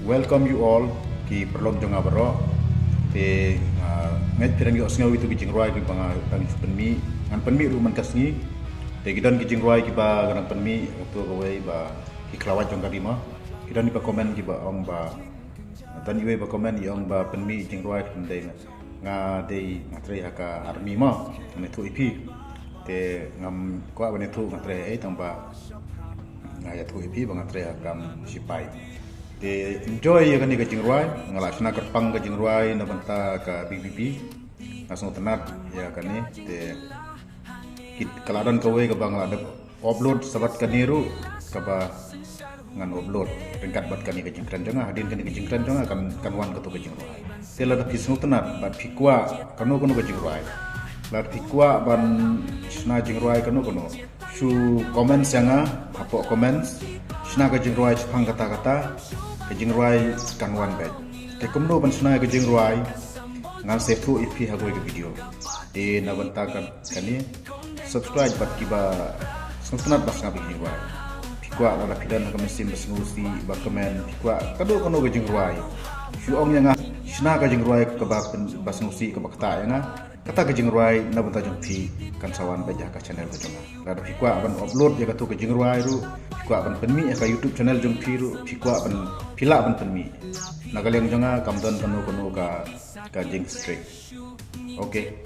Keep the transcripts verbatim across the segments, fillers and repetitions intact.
Welcome you all ki paralok jong nga baroh. Te nga ngeit phi dang ïohsngew ïa tu ki jingrwai kiba nga dang pynmih, ngan pynmih ruh man ka sngi. Te ki don ki jingrwai kiba nga dang pynmih, kato kawei ba ki khlawait jong ka ri mo. Ki don kiba comment kiba ong ba, don iwei ba comment i ong ba pynmih jingrwai pynmih. Nga dei, nga trei ha ka army mo, nga ïathuh ïa phi. Te ngam kwah ban ïathuh nga trei ei, tang ba nga ïathuh ïa phi ba nga trei ha ka kam sipai. Te enjoy ïa kane ka jingrwai, nga la shna kyrpang ka jingrwai na bynta ka B B P. Nga sngewtynnat ïa kane, te ki, ka la don kawei kaba nga la dep upload sa bad kane ruh kaba ngan upload ryngkat bad kane ka jingkren jong nga, hadien kane ka jingkren jong nga kan, kan wan kato ka jingrwai. Te lada phi sngewtynnat bad phi kwah kano kano ka jingrwai, lada phi kwah ban shna jingrwai kano kano, shu comment ïa nga hapoh comments. Shna ka jingrwai shaphang kata kata ka jingrwai, kan wan beit. Te kumno ban shna ka jingrwai, ngan sa ïathuh ïa phi ha kawei ka video. Te na bynta ka kane, subscribe bad kiba sngewtynnat ba sngap ïa ka jingrwai. Phi kwah lada phi don ha ka mynsiem ba sngewsih ba kmen, phi kwah kano kano ka jingrwai, shu ong ïa nga, shna ka jingrwai kaba pyn-, ba sngewsih kaba ktah ïa nga. Kata ka jingrwai na bynta jong phi kan sa wan beit ha ka channel ka jong nga. Lada phi kwah ban upload ïa kato ka jingrwai ruh, phi kwah ban pynmih ha ka YouTube channel jong phi ruh, phi kwah ban, phi lah ban pynmih. Na ka liang jong nga kam don kano kano ka, ka jingstrict. Okay.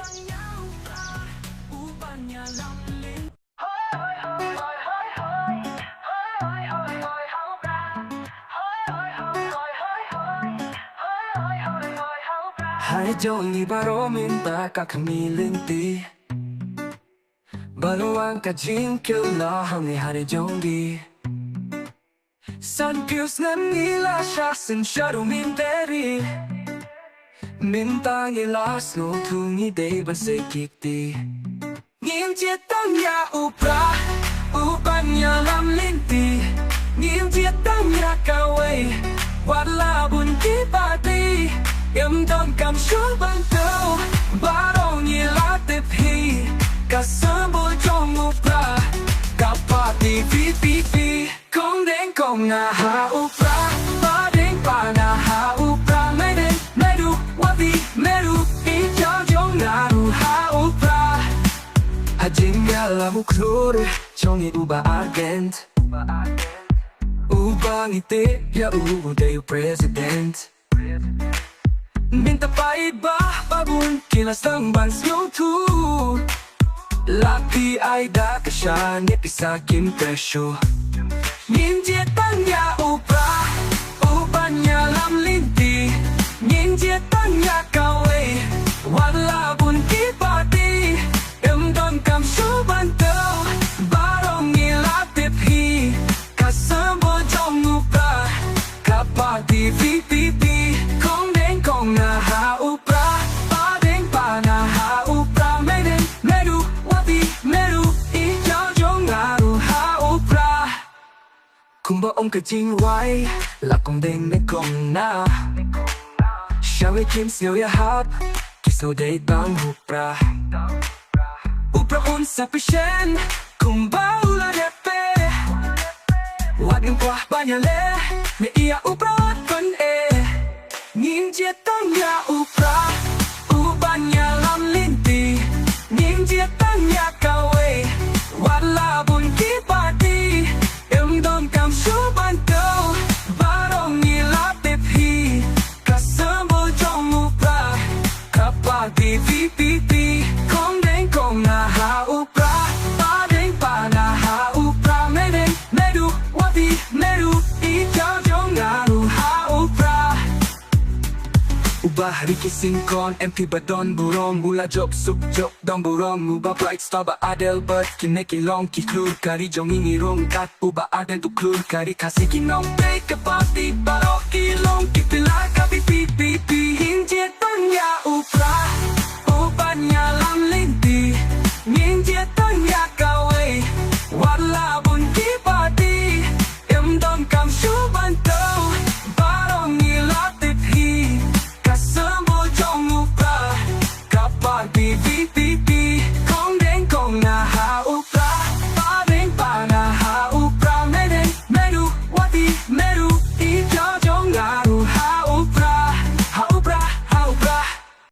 Hai jong ngi baroh mynta ka khmih lynti, ba la wan ka jingkyrkhu na hangne ha ri jong ngi. San phew snem ngi la shah sngewsih shaduh myntoi. Mynta ngi la sngewthuh ngi dei ban sei kti. Ngin jied tang ïa u Prah uban ïalam lynti. Ngin jied tang ïa kawei wat la bun ki party. Ym donkam shuh ban kdew baroh ngi la tip hi. Ka symbol jong u Prah ka party V P P. Kong deng kong nga ha u Prah, ba deng ba nga ha u Prah, me deng, me duh, wat hi, me duh, i jaw jong nga ruh ha u Prah. Ha jingïalam u khlur jong ngi uba ardent, uba ngi tip ïa u u dei u president. Mynta peit ba, ba bun ki la sdang ban sngewthuh. La phi ai da ka sha ne pisa kim pressure. Ngin jied tang ïa u Prah uban ïalam lynti. Ngin jied tang ïa kawei wat la bun ki party. Ym donkam shuh ban kdew baroh ngi la tip hi. Ka symbol jong u Prah ka party V P P. Kong deng kong nga ha u Prah, ba deng ba nga ha u Prah, me deng, me duh, wat hi, me duh, i jaw jong nga ruh ha u Prah. Kumba ong ka jingrwai, la kong deng ne kong nga. Sha wei kim sngew ïahap, ki sngew dei tang u Prah. U Prah un sa pyrshang kumba u la dep. Wat ngim kwah ban ïaleh, me ïa u Prah wat pyn-eh. Ngin jied tang ïa u Prah uban ïalam lynti. Ngin jied tang ïa kawei wat la bun ki party. Ym donkam shuh ban kdew baroh ngi la tip hi. Ka symbol jong u Prah ka party V P P. Kong deng kong nga ha u Prah, ba deng ba nga ha u Prah, me deng, me duh, wat hi, me duh, i jaw jong nga ruh ha u Prah. U Bah Ricky Syngkon M P ba don burom, u la jop suk jop dong burom, u Bah Bright Star, Bah Adelbert, kine ki long ki khlur ka ri jong ngi, ngi rung kat u Bah Aden, u khlur ka ri Khasi, ki nongtrei ka party.